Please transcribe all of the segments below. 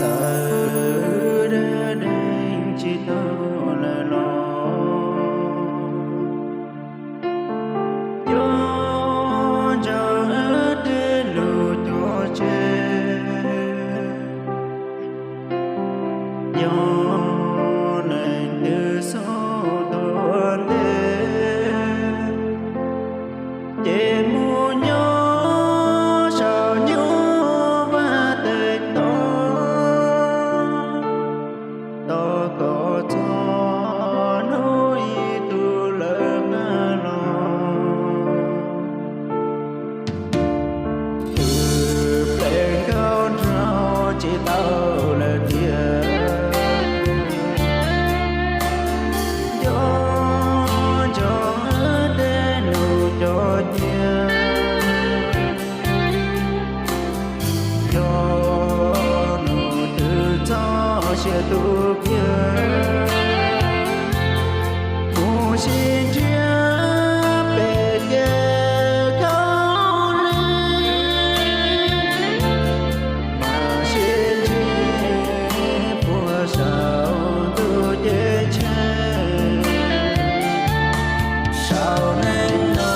Txawm dab neeg tsis tau lawm los, nco ntsoov tej lus cog tseg. Yog leej twg xub tuag ntej, ces mus nyob saum nyuj vaj teev toj, tos kom txog hnub ib tug lawv qab los. Twb pleev nkauj nraug tsis tau lawm tiag, nco ntsoov tej lus cog tseg. Yog leej twg txoj sia tu kiag, mus sib ntsib pem ces khaub lig, mas sib ntsib puag saum ntuj ceeb tsheej. Saum neej no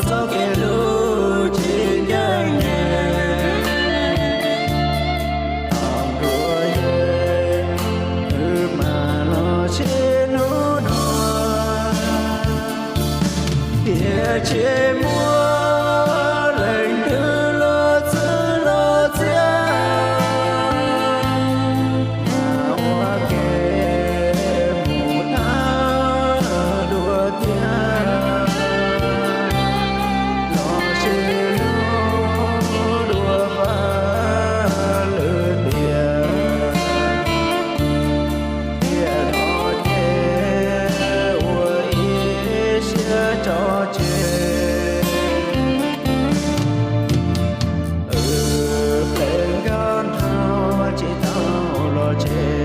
txoj kev hlub tsis ncaj ncees, tos nruab yeeb wb mam los sib hlub no. Tiam sis muaj leej twg los txwv los txiav, ua ke mus thab dua thiab, los sib hlub dua pab lwm tiam. Tiam no ces ua ib siab tso tseg. Wb pleev nkauj nraug tsis tau los tseg,